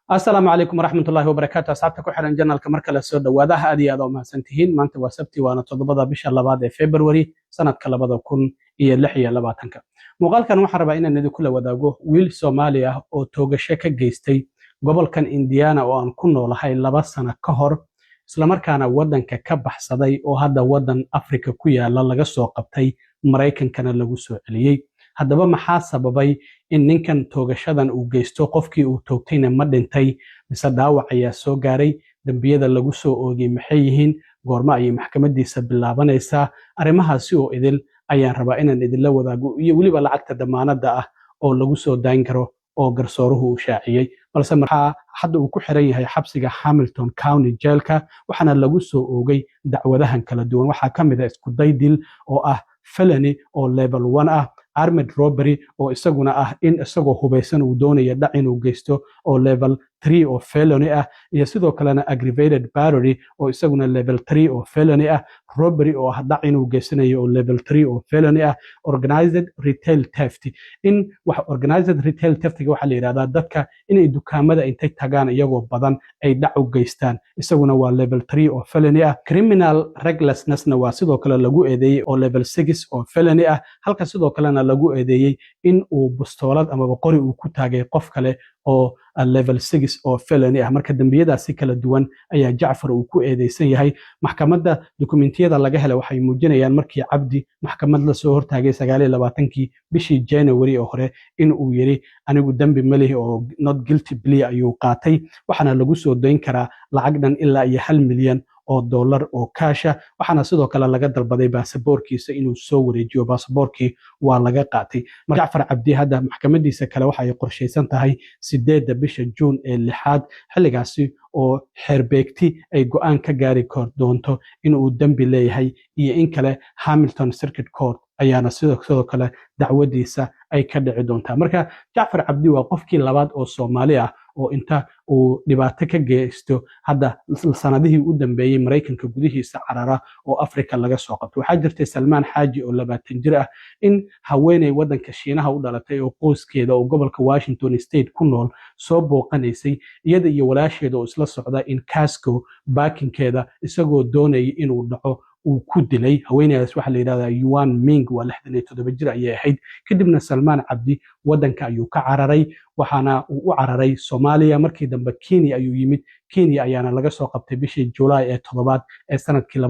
Asalaamu calaykum waraxmatullahi wabarakaatu. Asxaabta ku xiran channelka, mar kale soo dhowaadaha. Aad iyo aad u mahadsantihiin. Maanta waa Sabti, waana 7da bisha labaad ee February sanadka 2026-ka. Muuqaalkan waxaan rabaa inaan idinkula wadaago wiil Soomaali ah oo toogasho ka geystay gobolkan Indiana oo aan ku noolahay 2 sano ka hor, islamarkaana waddanka ka baxsaday oo hadda waddan Afrika ku yaala laga soo qabtay, Maraykankana lagu soo celiyey. Haddaba maxaa sababay in ninkan toogashadan uu geysto? Qofkii uu toogtayna ma dhintay mise dhaawac ayaa soo gaaray? Dembiyada lagu soo oogay maxay yihiin? Goormo ayay maxkamadiisa bilaabanaysaa? Arrimahaasi oo idil ayaan rabaa inaan idinla wadaago, iyo weliba lacagta damaanada ah oo lagu soo dayn karo oo garsooruhu uu shaaciyey. Balse maxaa hadda uu ku xiran yahay xabsiga Hamilton County jeelka, waxaana lagu soo oogay dacwadahan kala duwan. Waxaa ka mid ah isku day dil oo ah felony oo level 1 ah, armed robbery oo isaguna ah in isagoo hubaysan uu doonaya dhac inuu geysto oo level 3 oo felony ah, iyo sidoo kalena aggravated battery oo isaguna level 3 oo felony ah, robbery oo ah dhac inuu geysanayo oo level 3 oo felony ah, organized retail theft. In wax organized retail theftiga waxaa la yidhahdaa dadka inay dukaamada intay tagaan iyagoo badan ay dhac u geystaan, isaguna waa level 3 oo felony ah. Criminal recklessnessna waa sidoo kale lagu eedeeyey oo level 6 oo felony ah, halka sidoo kalena lagu eedeeyey in uu bustoolad amaba qori uu ku taagay qof kale oo level 6 oo felony ah. Marka dembiyadaasi kala duwan ayaa Jacfar uu ku eedeysan yahay. Maxkamadda dukumentiyada laga helay waxay muujinayaan markii Cabdi maxkamad lasoo hortaagay 29-kii bishii January oo hore in uu yiri: "Anigu dembi malihi," oo not guilty plea ayuu qaatay. Waxaana lagu soo dayn karaa lacag dhan ilaa iyo 1 milyan oo dollar oo kaasha. Waxaana sidoo kale laga dalbaday baasaboorkiisa inuu soo wareejiyo. Baasaboorkii waa laga qaatay. Jacfar Cabdi hadda maxkamadiisa kale waxa ay qorshaysan tahay 8da bisha Juun ee lixaad, xilligaasi oo xeerbeegti ay go'aan ka gaari doonto inuu dembi leeyahay iyo in kale. Hamilton Circuit Court ayaana sidoo kale dacwadiisa ay ka dhici doontaa. Marka Jacfar Cabdi waa qofkii labaad oo Soomaali ah oo inta uu dhibaato ka geysto hadda sanadihii u dambeeyey Maraykanka gudihiisa carara oo Afrika laga soo qabto. Waxaa jirtay Salmaan Xaaji oo 20 jir ah in haweeney waddanka Shiinaha u dhalatay oo qoyskeeda oo gobolka Washington State ku nool soo booqanaysay, iyada iyo walaasheeda oo isla socda, in Costco parkingkeeda isagoo doonayay inuu dhaco uu ku dilay. Haweeneydaas waxaa la yidhahdaa Yuan Ming, waa 67 jir ayay ahayd. Kadibna Salmaan Cabdi waddanka ayuu ka cararay, waxaana uu u cararay Soomaaliya. Markii dambe Kenya ayuu yimid. Kenya ayaana laga soo qabtay bishii Julaay ee toddobaad ee sanadkii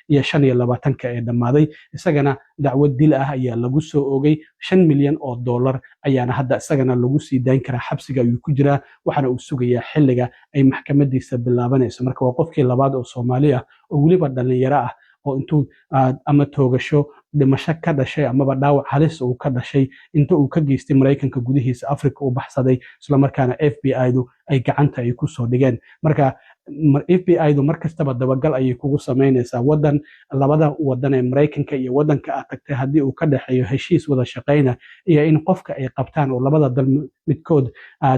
2025-ka ee dhammaaday. Isagana dacwad dil ah ayaa lagu soo oogay. 5 milyan oo dollar ayaana hadda isagana lagu sii dayn karaa. Xabsiga ayuu ku jiraa, waxaana uu sugayaa xilliga ay maxkamadiisa bilaabanayso. Marka waa qofkii labaad oo Soomaali ah oo weliba dhalinyaro ah oo intuu ama toogasho dhimasho ka dhashay amaba dhaawac halis uu ka dhashay inta uu ka geystay Maraykanka gudihiisa Afrika u baxsaday, islamarkaana FBI-du ay gacanta ay ku soo dhigeen. Marka FBI-du mar kastaba dabagal ayay kugu samaynaysaa. Wadan labada wadan ee Maraykanka iyo wadanka aad tagtay haddii uu ka dhexeeyo heshiis wada shaqayna iyo in qofka ay qabtaan oo labada dal midkood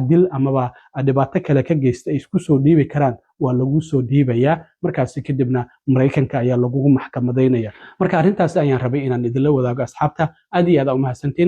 dil amaba dhibaato kale ka geysta ay isku soo dhiibi karaan, waa lagu soo dhiibayaa. Markaasi kadibna Maraykanka ayaa lagugu maxkamadaynaya. Marka arrintaasi ayaan rabay inaan idinla wadaago, asxaabta. Aad iyo aad aa u mahadsantiin.